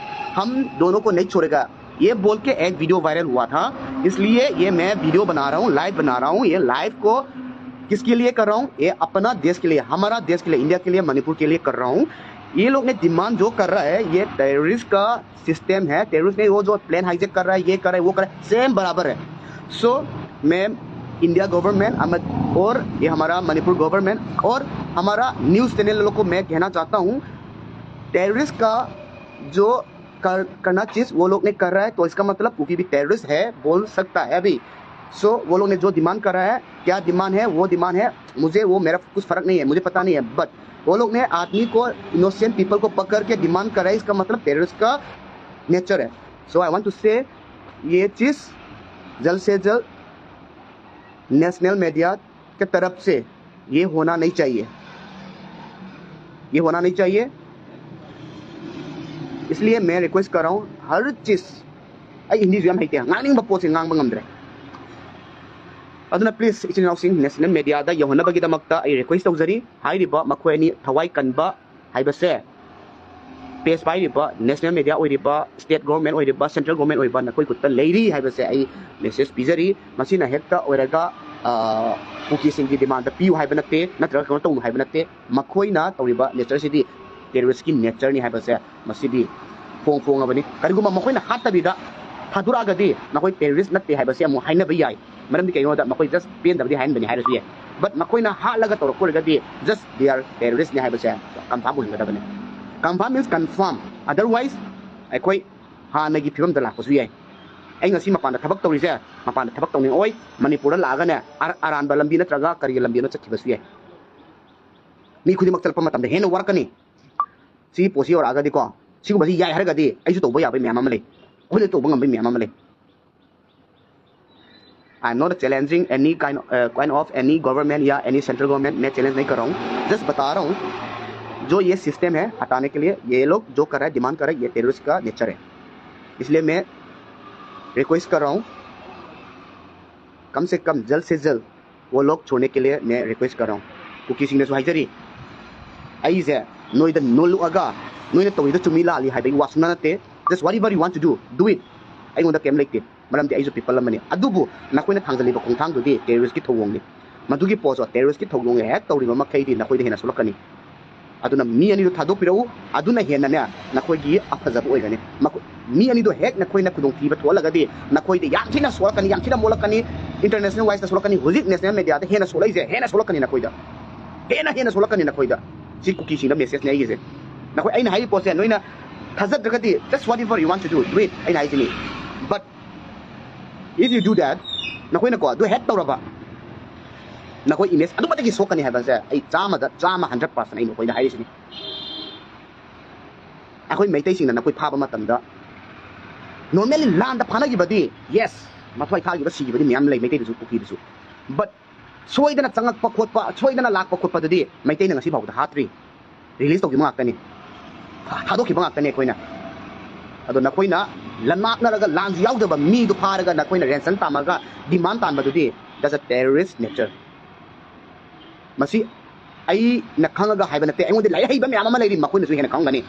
हम दोनों को नहीं छोड़ेगा, ये बोल के एक वीडियो वायरल हुआ था। इसलिए ये मैं वीडियो बना रहा हूँ, लाइव बना रहा हूँ। ये लाइव को किसके लिए कर रहा हूँ? ये अपना देश के लिए, हमारा देश के लिए, इंडिया के लिए, मणिपुर के लिए कर रहा हूँ। ये लोग ने डिमांड जो कर रहा है, ये टेररिस्ट का सिस्टम है। टेररिस्ट ने वो जो प्लेन हाईजैक कर रहा है, ये कर रहा है, वो कर रहा है, सेम बराबर है। सो मैं इंडिया गवर्नमेंट और ये हमारा मणिपुर गवर्नमेंट और हमारा न्यूज़ चैनल लोग को मैं कहना चाहता हूँ, टेररिस्ट का जो कर, करना चीज़ वो लोग ने कर रहा है, तो इसका मतलब कुकी भी टेररिस्ट है, बोल सकता है अभी। सो वो लोग ने जो डिमांड कर रहा है, क्या डिमांड है, वो डिमांड है, मुझे वो, मेरा कुछ फ़र्क नहीं है, मुझे पता नहीं है। बट वो लोग ने आदमी को, इनोसेंट पीपल को पकड़ के डिमांड कर रहा है, इसका मतलब टेररिस्ट का नेचर है। सो आई वांट टू से, ये चीज़ जल्द से जल्द नेशनल मीडिया के तरफ से ये होना नहीं चाहिए, ये होना नहीं चाहिए। इसलिए मैं रिक्वेस्ट कर रहा हूँ, हर चीज़, ꯑꯩ ꯍꯤꯟꯗꯤꯁꯨ ꯌꯥꯝ ꯍꯩꯇꯦ, ꯉꯥꯡꯅꯤꯡꯕ ꯄꯣꯠꯁꯦ ꯉꯥꯡꯕ ꯉꯝꯗ꯭ꯔꯦ꯫ ꯑꯗꯨꯅ ꯄ꯭ꯂꯤꯖ, ꯏꯆꯤꯟ ꯏꯅꯥꯎꯁꯤꯡ, ꯅꯦꯁꯅꯦꯜ ꯃꯦꯗꯤꯌꯥꯗ ꯌꯧꯍꯟꯅꯕꯒꯤꯗꯃꯛꯇ ꯑꯩ ꯔꯤꯀ꯭ꯋꯦꯁ ꯇꯧꯖꯔꯤ꯫ ꯍꯥꯏꯔꯤꯕ ꯃꯈꯣꯏ ꯑꯅꯤ ꯊꯋꯥꯏ ꯀꯟꯕ ꯍꯥꯏꯕꯁꯦ, ꯄꯦꯖ ꯄꯥꯏꯔꯤꯕ, ꯅꯦꯁꯅꯦꯜ ꯃꯦꯗꯤꯌꯥ ꯑꯣꯏꯔꯤꯕ, ꯁ꯭ꯇꯦꯠ ꯒꯣꯚꯔꯟꯃꯦꯟꯠ ꯑꯣꯏꯔꯤꯕ, ꯁꯦꯟꯇ꯭ꯔꯦꯜ ꯒꯣꯚꯔꯟꯃꯦꯟꯠ ꯑꯣꯏꯔꯤꯕ, ꯅꯈꯣꯏ ꯈꯨꯠꯇ ꯂꯩꯔꯤ ꯍꯥꯏꯕꯁꯦ ꯑꯩ ꯃꯦꯁꯦꯖ ꯄꯤꯖꯔꯤ꯫ ꯃꯁꯤꯅ ꯍꯦꯛꯇ ꯑꯣꯏꯔꯒ, ꯑ, ꯀꯨꯀꯤꯁꯤꯡꯒꯤ ꯗꯤꯃꯥꯟꯗ ꯄꯤꯌꯨ ꯍꯥꯏꯕ ꯅꯠꯇꯦ, ꯅꯠꯇ꯭ꯔꯒ ꯀꯩꯅꯣ ꯇꯧꯅꯨ ꯍꯥꯏꯕ ꯅꯠꯇꯦ꯫ ꯃꯈꯣꯏꯅ ꯇꯧꯔꯤꯕ ꯅꯦꯆꯔꯁꯤꯗꯤ ꯇꯦꯔꯣꯔꯤꯁꯀꯤ ꯅꯦꯆꯔꯅꯤ ꯍꯥꯏꯕꯁꯦ ꯃꯁꯤꯗꯤ ꯐꯣꯡ ꯐꯣꯡꯉꯕꯅꯤ꯫ ꯀꯔꯤꯒꯨꯝꯕ ꯃꯈꯣꯏꯅ ꯍꯥꯠꯇꯕꯤꯗ ꯊꯥꯗꯣꯔꯛꯑꯒꯗꯤ ꯅꯈꯣꯏ ꯇꯦꯔꯣꯔꯤꯁ ꯅꯠꯇꯦ ꯍꯥꯏꯕꯁꯤ ꯑꯃꯨꯛ ꯍꯥꯏꯅꯕ ꯌꯥꯏ꯫ ꯃꯔꯝꯗꯤ ꯀꯩꯒꯤꯅꯣꯗ ꯃꯈꯣꯏ ꯖꯁ ꯄꯦꯟꯗꯕꯗꯤ ꯍꯥꯏꯍꯟꯕꯅꯤ ꯍꯥꯏꯔꯁꯨ ꯌꯥꯏ꯫ ꯕꯠ ꯃꯈꯣꯏꯅ ꯍꯥꯠꯂꯒ ꯇꯧꯔꯛꯄ ꯑꯣꯏꯔꯒꯗꯤ ꯖꯁ ꯗꯦ ꯑꯥꯔ ꯇꯦꯔꯣꯔꯤꯁꯅꯤ ꯍꯥꯏꯕꯁꯦ ꯀꯟꯐꯥꯔꯝ ꯑꯣꯏꯍꯟꯒꯗꯕꯅꯤ꯫ Confirm means confirm. ꯑꯗꯔꯋꯥꯏꯁ ꯑꯩꯈꯣꯏ ꯍꯥꯟꯅꯒꯤ ꯐꯤꯕꯝꯗ ꯂꯥꯛꯄꯁꯨ ꯌꯥꯏ꯫ ꯑꯩ ꯉꯁꯤ ꯃꯄꯥꯟꯗ ꯊꯕꯛ ꯇꯧꯔꯤꯁꯦ, ꯃꯄꯥꯟꯗ ꯊꯕꯛ ꯇꯧꯅꯤꯡꯉꯛꯑꯣꯏ꯫ ꯃꯅꯤꯄꯨꯔꯗ ꯂꯥꯛꯑꯒꯅꯦ, ꯑꯔ-, ꯑꯔꯥꯟꯕ ꯂꯝꯕꯤ ꯅꯠꯇ꯭ꯔꯒ ꯀꯔꯤꯒꯤ ꯂꯝꯕꯤ ꯑꯃ ꯆꯠꯈꯤꯕꯁꯨ ꯌꯥꯏ꯫ ꯃꯤ ꯈꯨꯗꯤꯡꯃꯛ ꯆꯠꯂꯛꯄ ꯃꯇꯝꯗ ꯍꯦꯟꯅ ꯋꯥꯔꯛꯀꯅꯤ꯫ ꯁꯤꯒꯤ ꯄꯣꯠꯁꯤ ꯌꯧꯔꯛꯑꯒꯗꯤꯀꯣ, ꯁꯤꯒꯨꯝꯕꯁꯤ ꯌꯥꯏ ꯍꯥꯏꯔꯒꯗꯤ ꯑꯩꯁꯨ ꯇꯧꯕ ꯌꯥꯕ ꯃꯌꯥꯝ ꯑꯃ ꯂꯩ, ꯑꯩꯈꯣꯏꯅ ꯇꯧꯕ ꯉꯝꯕ ꯃꯌꯥꯝ ꯑꯃ ꯂꯩ꯫ I am not challenging any kind, uh, kind of any government या any central government, मैं चैलेंज नहीं कर रहा हूँ। जस्ट बता रहा हूँ, जो ये सिस्टम है हटाने के लिए, ये लोग जो कर रहा है, डिमांड कर रहा है, ये टेररिस्ट का नेचर है। इसलिए मैं रिक्वेस्ट कर रहा हूँ, कम से कम जल्द से जल्द वो लोग छोड़ने के लिए मैं रिक्वेस्ट कर रहा हूँ। ꯀꯨꯀꯤꯁꯤꯡꯗꯁꯨ ꯍꯥꯏꯖꯔꯤ, ꯑꯩꯁꯦ ꯅꯣꯏꯗ ꯅꯣꯜꯂꯨꯛꯑꯒ ꯅꯣꯏꯅ ꯇꯧꯔꯤꯗꯣ ꯆꯨꯝꯃꯤ ꯂꯥꯜꯂꯤ ꯍꯥꯏꯕꯒꯤ ꯋꯥ ꯁꯨꯡꯅ ꯅꯠꯇꯦ꯫ Just whatever you want to do, do it. ꯑꯩꯉꯣꯟꯗ ꯀꯩꯝ ꯂꯩꯇꯦ, ꯃꯔꯝꯗꯤ ꯑꯩꯁꯨ ꯄꯤꯄꯜ ꯑꯃꯅꯤ꯫ ꯑꯗꯨꯕꯨ ꯅꯈꯣꯏꯅ ꯊꯥꯡꯖꯜꯂꯤꯕ ꯈꯣꯡꯊꯥꯡꯗꯨꯗꯤ ꯇꯦꯔꯣꯔꯤꯁꯀꯤ ꯊꯧꯑꯣꯡꯅꯤ꯫ ꯃꯗꯨꯒꯤ ꯄꯣꯠꯁꯨ ꯇꯦꯔꯣꯔꯤꯁꯀꯤ ꯊꯧꯑꯣꯡ ꯍꯦꯛ ꯇꯧꯔꯤꯕ ꯃꯈꯩꯗꯤ ꯅꯈꯣꯏꯗ ꯍꯦꯟꯅ ꯁꯣꯛꯂꯛꯀꯅꯤ꯫ ꯑꯗꯨꯅ ꯃꯤ ꯑꯅꯤꯗꯨ ꯊꯥꯗꯣꯛꯄꯤꯔꯛꯎ, ꯑꯗꯨꯅ ꯍꯦꯟꯅꯅꯦ ꯅꯈꯣꯏꯒꯤ ꯑꯐꯖꯕ ꯑꯣꯏꯒꯅꯤ꯫ ꯃꯈꯣꯏ ꯃꯤ ꯑꯅꯤꯗꯣ ꯍꯦꯛ ꯅꯈꯣꯏꯅ ꯈꯨꯗꯣꯡꯊꯤꯕ ꯊꯣꯛꯍꯜꯂꯒꯗꯤ ꯅꯈꯣꯏꯗ ꯌꯥꯝ ꯊꯤꯅ ꯁꯣꯛꯂꯛꯀꯅꯤ, ꯌꯥꯝ ꯊꯤꯅ ꯃꯣꯠꯂꯛꯀꯅꯤ꯫ International wise ꯇ ꯁꯣꯛꯂꯛꯀꯅꯤ, ꯍꯧꯖꯤꯛ ꯅꯦꯁꯅꯦꯜ ꯃꯦꯗꯤꯌꯥꯗ ꯍꯦꯟꯅ ꯁꯣꯛꯂꯛꯏꯁꯦ ꯍꯦꯟꯅ ꯁꯣꯛꯂꯛꯀꯅꯤ ꯅꯈꯣꯏꯗ, ꯍꯦꯟꯅ ꯍꯦꯟꯅ ꯁꯣꯛꯂꯛꯀꯅꯤ ꯅꯈꯣꯏꯗ꯫ ꯁꯤ ꯀꯨꯀꯤꯁꯤꯡꯗ ꯃꯦꯁꯦꯖꯅꯦ ꯑꯩꯒꯤꯁꯦ꯫ ꯅꯈꯣꯏ ꯑꯩꯅ ꯍꯥꯏꯔꯤꯕ ꯄꯣꯠꯁꯦ ꯅꯣꯏꯅ ꯊꯥꯖꯗ꯭ꯔꯒꯗꯤ just whatever you want to do, do it ꯑꯩꯅ ꯍꯥꯏꯁꯤꯅꯤ꯫ But if you do that, ꯅꯈꯣꯏꯅꯀꯣ ꯑꯗꯨ ꯍꯦꯛ ꯇꯧꯔꯕ ꯅꯈꯣꯏ ꯏꯃꯦꯖ ꯑꯗꯨꯃꯛꯇꯒꯤ ꯁꯣꯛꯀꯅꯤ ꯍꯥꯏꯕꯁꯦ ꯑꯩ ꯆꯥꯝꯃꯗ ꯆꯥꯝꯃ, ꯍꯟꯗ꯭ꯔꯦꯠ ꯄꯥꯔꯁꯦꯟ ꯑꯩ ꯅꯈꯣꯏꯗ ꯍꯥꯏꯔꯤꯁꯤꯅꯤ꯫ ꯑꯩꯈꯣꯏ ꯃꯩꯇꯩꯁꯤꯡꯅ ꯅꯈꯣꯏ ꯐꯥꯕ ꯃꯇꯝꯗ ꯅꯣꯔꯃꯦꯜꯂꯤ ꯂꯥꯟꯗ ꯐꯥꯅꯈꯤꯕꯗꯤ ꯌꯦꯁ, ꯃꯊ꯭ꯋꯥꯏ ꯊꯥꯈꯤꯕ ꯁꯤꯈꯤꯕꯗꯤ ꯃꯌꯥꯝ ꯂꯩ ꯃꯩꯇꯩꯗꯁꯨ ꯀꯨꯀꯤꯗꯁꯨ꯫ But ꯁꯣꯏꯗꯅ ꯆꯪꯉꯛꯄ ꯈꯣꯠꯄ, ꯁꯣꯏꯗꯅ ꯂꯥꯛꯄ ꯈꯣꯠꯄꯗꯨꯗꯤ ꯃꯩꯇꯩꯅ ꯉꯁꯤ ꯐꯥꯎꯕꯗ ꯍꯥꯠꯇ꯭ꯔꯤ꯫ ꯔꯤꯂꯤꯁ ꯇꯧꯈꯤꯕ ꯉꯥꯛꯇꯅꯤ, ꯊꯥꯗꯣꯛꯈꯤꯕ ꯉꯥꯛꯇꯅꯤ ꯑꯩꯈꯣꯏꯅ꯫ ꯑꯗꯣ ꯅꯈꯣꯏꯅ ꯂꯟꯃꯥꯛꯅꯔꯒ ꯂꯥꯟꯁꯨ ꯌꯥꯎꯗꯕ ꯃꯤꯗꯨ ꯐꯥꯔꯒ ꯅꯈꯣꯏꯅ ꯔꯦꯟꯁꯟ ꯇꯥꯝꯃꯒ ꯗꯤꯃꯥꯟ ꯇꯥꯟꯕꯗꯨꯗꯤ that's a terrorist nature꯫ ꯃꯁꯤ ꯑꯩꯅ ꯈꯪꯉꯒ ꯍꯥꯏꯕ ꯅꯠꯇꯦ, ꯑꯩꯉꯣꯟꯗ ꯂꯥꯏꯔꯤꯛ ꯍꯩꯕ ꯃꯌꯥꯝ ꯑꯃ ꯂꯩꯔꯤ, ꯃꯈꯣꯏꯅꯁꯨ ꯍꯦꯟꯅ ꯈꯪꯒꯅꯤ꯫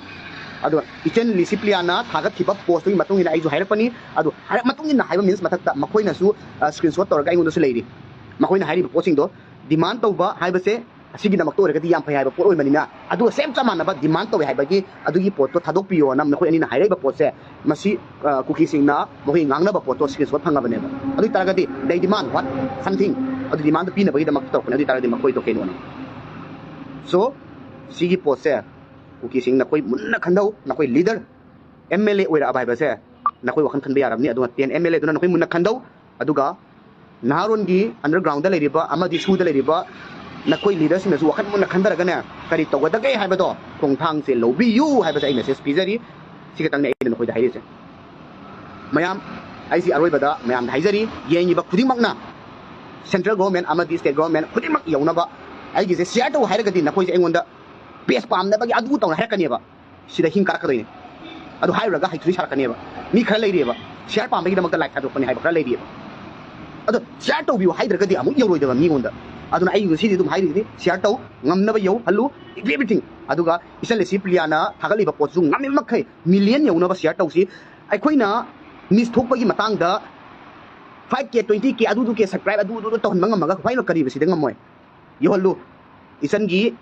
ꯑꯗꯣ ꯏꯆꯟ ꯂꯤꯁꯤꯄ꯭ꯂꯤꯌꯥꯅ ꯊꯥꯒꯠꯈꯤꯕ ꯄꯣꯁꯇꯨꯒꯤ ꯃꯇꯨꯡ ꯏꯟꯅ ꯑꯩꯁꯨ ꯍꯥꯏꯔꯛꯄꯅꯤ꯫ ꯑꯗꯣ ꯍꯥꯏꯔꯛ ꯃꯇꯨꯡ ꯏꯟꯅ ꯍꯥꯏꯕ ꯃꯤꯟꯁ ꯃꯊꯛꯇ ꯃꯈꯣꯏꯅꯁꯨ ꯁ꯭ꯀ꯭ꯔꯤꯟꯁꯣꯠ ꯇꯧꯔꯒ ꯑꯩꯉꯣꯟꯗꯁꯨ ꯂꯩꯔꯤ꯫ ꯃꯈꯣꯏꯅ ꯍꯥꯏꯔꯤꯕ ꯄꯣꯠꯁꯤꯡꯗꯣ ꯗꯤꯃꯥꯟ ꯇꯧꯕ ꯍꯥꯏꯕꯁꯦ ꯑꯁꯤꯒꯤꯗꯃꯛꯇ ꯑꯣꯏꯔꯒꯗꯤ ꯌꯥꯝ ꯐꯩ ꯍꯥꯏꯕ ꯄꯣꯠ ꯑꯣꯏꯕꯅꯤꯅ, ꯑꯗꯨꯒ ꯁꯦꯝ ꯆꯞ ꯃꯥꯟꯅꯕ ꯗꯤꯃꯥꯟ ꯇꯧꯋꯦ ꯍꯥꯏꯕꯒꯤ ꯑꯗꯨꯒꯤ ꯄꯣꯠꯇꯣ ꯊꯥꯗꯣꯛꯄꯤꯌꯣꯅ ꯅꯈꯣꯏ ꯑꯅꯤꯅ ꯍꯥꯏꯔꯛꯏꯕ ꯄꯣꯠꯁꯦ, ꯃꯁꯤ ꯀꯨꯀꯤꯁꯤꯡꯅ ꯃꯈꯣꯏ ꯉꯥꯡꯅꯕ ꯄꯣꯠꯇꯣ ꯁ꯭ꯀ꯭ꯔꯤꯟꯁꯣꯠ ꯐꯪꯉꯕꯅꯦꯕ꯫ ꯑꯗꯨ ꯑꯣꯏ ꯇꯥꯔꯒꯗꯤ they demand what something, ꯑꯗꯨ ꯗꯤꯃꯥꯟꯗꯣ ꯄꯤꯅꯕꯒꯤꯗꯃꯛꯇ ꯇꯧꯔꯛꯄꯅꯦ꯫ ꯑꯗꯨ ꯑꯣꯏ ꯇꯥꯔꯒꯗꯤ ꯃꯈꯣꯏꯗꯣ ꯀꯩꯅꯣꯅꯦ꯫ ꯁꯣ ꯁꯤꯒꯤ ꯄꯣꯠꯁꯦ ꯀꯨꯀꯤꯁꯤꯡ ꯅꯈꯣꯏ ꯃꯨꯟꯅ ꯈꯟꯗꯧ꯫ ꯅꯈꯣꯏ ꯂꯤꯗꯔ ꯑꯦꯝ ꯑꯦꯜ ꯑꯦ ꯑꯣꯏꯔꯛꯑꯕ ꯍꯥꯏꯕꯁꯦ ꯅꯈꯣꯏ ꯋꯥꯈꯜ ꯈꯟꯕ ꯌꯥꯔꯕꯅꯤ꯫ ꯑꯗꯨꯅ ꯇꯦꯟ ꯑꯦꯝ ꯑꯦꯜ ꯑꯦꯗꯨꯅ ꯅꯈꯣꯏ ꯃꯨꯟꯅ ꯈꯟꯗꯧ꯫ ꯑꯗꯨꯒ ꯅꯍꯥꯔꯣꯟꯒꯤ ꯑꯟꯗꯔꯒ꯭ꯔꯥꯎꯟꯗ ꯂꯩꯔꯤꯕ ꯑꯃꯗꯤ ꯁꯨꯗ ꯂꯩꯔꯤꯕ ꯅꯈꯣꯏ ꯂꯤꯗꯔꯁꯤꯡꯅꯁꯨ ꯋꯥꯈꯜ ꯃꯨꯟꯅ ꯈꯟꯊꯔꯒꯅꯦ ꯀꯔꯤ ꯇꯧꯒꯗꯒꯦ ꯍꯥꯏꯕꯗꯣ ꯈꯣꯡꯊꯥꯡꯁꯦ ꯂꯧꯕꯤꯌꯨ ꯍꯥꯏꯕꯁꯦ ꯑꯩ ꯃꯦꯁꯦꯖ ꯄꯤꯖꯔꯤ꯫ ꯁꯤ ꯈꯛꯇꯪꯅꯦ ꯑꯩꯅ ꯅꯈꯣꯏꯗ ꯍꯥꯏꯔꯤꯁꯦ꯫ ꯃꯌꯥꯝ, ꯑꯩꯁꯤ ꯑꯔꯣꯏꯕꯗ ꯃꯌꯥꯝꯗ ꯍꯥꯏꯖꯔꯤ, ꯌꯦꯡꯉꯤꯕ ꯈꯨꯗꯤꯡꯃꯛꯅ, ꯁꯦꯟꯇ꯭ꯔꯦꯜ ꯒꯣꯔꯃꯦꯟ ꯑꯃꯗꯤ ꯁ꯭ꯇꯦꯠ ꯒꯣꯔꯃꯦꯟ ꯈꯨꯗꯤꯡꯃꯛ ꯌꯧꯅꯕ ꯑꯩꯒꯤꯁꯦ ꯁꯤꯌꯔ ꯇꯧ ꯍꯥꯏꯔꯒꯗꯤ ꯅꯈꯣꯏꯁꯦ ꯑꯩꯉꯣꯟꯗ ꯄꯦꯖ ꯄꯥꯝꯅꯕꯒꯤ ꯑꯗꯨ ꯇꯧꯅ ꯍꯥꯏꯔꯛꯀꯅꯦꯕ꯫ ꯁꯤꯗ ꯍꯤꯡ ꯀꯥꯔꯛꯀꯗꯣꯏꯅꯦ꯫ ꯑꯗꯨ ꯍꯥꯏꯔꯨꯔꯒ ꯍꯩꯊꯨꯔꯤ ꯁꯥꯔꯛꯀꯅꯦꯕ꯫ ꯃꯤ ꯈꯔ ꯂꯩꯔꯤꯑꯕ, ꯁꯤꯌꯔ ꯄꯥꯝꯕꯒꯤꯗꯃꯛꯇ ꯂꯥꯏꯛ ꯊꯥꯗꯣꯛꯄꯅꯦ ꯍꯥꯏꯕ ꯈꯔ ꯂꯩꯔꯤꯑꯕ꯫ ꯑꯗꯣ share ꯇꯧꯕꯤꯌꯨ ꯍꯥꯏꯗ꯭ꯔꯒꯗꯤ ꯑꯃꯨꯛ ꯌꯧꯔꯣꯏꯗꯕ ꯃꯤꯉꯣꯟꯗ꯫ ꯑꯗꯨꯅ ꯑꯩ ꯉꯁꯤꯗꯤ ꯑꯗꯨꯝ ꯍꯥꯏꯔꯤꯁꯤꯅꯤ, share ꯇꯧ, ꯉꯝꯅꯕ ꯌꯧꯍꯜꯂꯨ, everything꯫ ꯑꯗꯨꯒ ꯏꯆꯜ ꯂꯤꯁꯤ ꯄ꯭ꯔꯤꯌꯥꯅ ꯊꯥꯒꯠꯂꯤꯕ ꯄꯣꯠꯁꯨ ꯉꯝꯃꯤꯕ ꯃꯈꯩ million ꯌꯧꯅꯕ share ꯇꯧꯁꯤ꯫ ꯑꯩꯈꯣꯏꯅ miss ꯊꯣꯛꯄꯒꯤ ꯃꯇꯥꯡꯗ five K, twenty K, ꯑꯗꯨꯗꯨ K subscribe, ꯑꯗꯨꯗꯨ ꯇꯧꯍꯟꯕ ꯉꯝꯃꯒ ꯍꯣꯏꯅ ꯀꯔꯤꯕꯁꯤꯗ ꯉꯝꯃꯣꯏ? ꯌꯧꯍꯜꯂꯨ꯫ ꯏꯆꯟꯒꯤ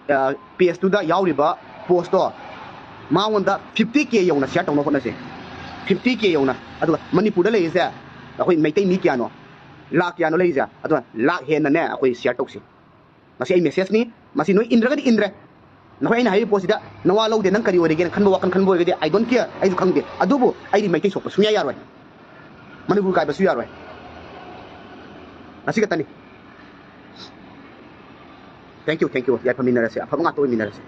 pageꯇꯨꯗ ꯌꯥꯎꯔꯤꯕ postꯇꯣ ꯃꯉꯣꯟꯗ fifty K ꯌꯧꯅ share ꯇꯧꯅꯕ ꯍꯣꯠꯅꯁꯦ꯫ Fifty K ꯌꯧꯅ꯫ ꯑꯗꯨꯒ ꯃꯅꯤꯄꯨꯔꯗ ꯂꯩꯔꯤꯁꯦ ꯑꯩꯈꯣꯏ ꯃꯩꯇꯩ ꯃꯤ ꯀꯌꯥꯅꯣ? ꯂꯥꯛ ꯀꯌꯥꯅꯣ ꯂꯩꯔꯤꯁꯦ? ꯑꯗꯨꯅ ꯂꯥꯛ ꯍꯦꯟꯅꯅꯦ ꯑꯩꯈꯣꯏ share ꯇꯧꯁꯤ꯫ ꯃꯁꯤ ꯑꯩ messageꯅꯤ꯫ ꯃꯁꯤ ꯅꯣꯏ ꯏꯟꯗ꯭ꯔꯒꯗꯤ ꯏꯟꯗ꯭ꯔꯦ꯫ ꯅꯈꯣꯏ ꯑꯩꯅ ꯍꯥꯏꯔꯤꯕ ꯄꯣꯠꯁꯤꯗ ꯅꯋꯥ ꯂꯧꯗꯦ, ꯅꯪ ꯀꯔꯤ ꯑꯣꯏꯔꯒꯦꯅ ꯈꯟꯕ ꯋꯥꯈꯜ ꯈꯟꯕ ꯑꯣꯏꯔꯒꯗꯤ, I don't care, ꯑꯩꯁꯨ ꯈꯪꯗꯦ꯫ ꯑꯗꯨꯕꯨ ꯑꯩꯗꯤ ꯃꯩꯇꯩ ꯁꯣꯛꯄ ꯁꯨꯡꯌꯥ ꯌꯥꯔꯣꯏ, ꯃꯅꯤꯄꯨꯔ ꯀꯥꯏꯕꯁꯨ ꯌꯥꯔꯣꯏ꯫ ꯉꯁꯤ ꯈꯛꯇꯅꯤ꯫ Thank you, thank you꯫ ꯌꯥꯏꯐꯃꯤꯟꯅꯔꯁꯦ, ꯑꯐꯕ ꯉꯥꯛꯇ ꯑꯣꯏꯃꯤꯟꯅꯔꯁꯦ꯫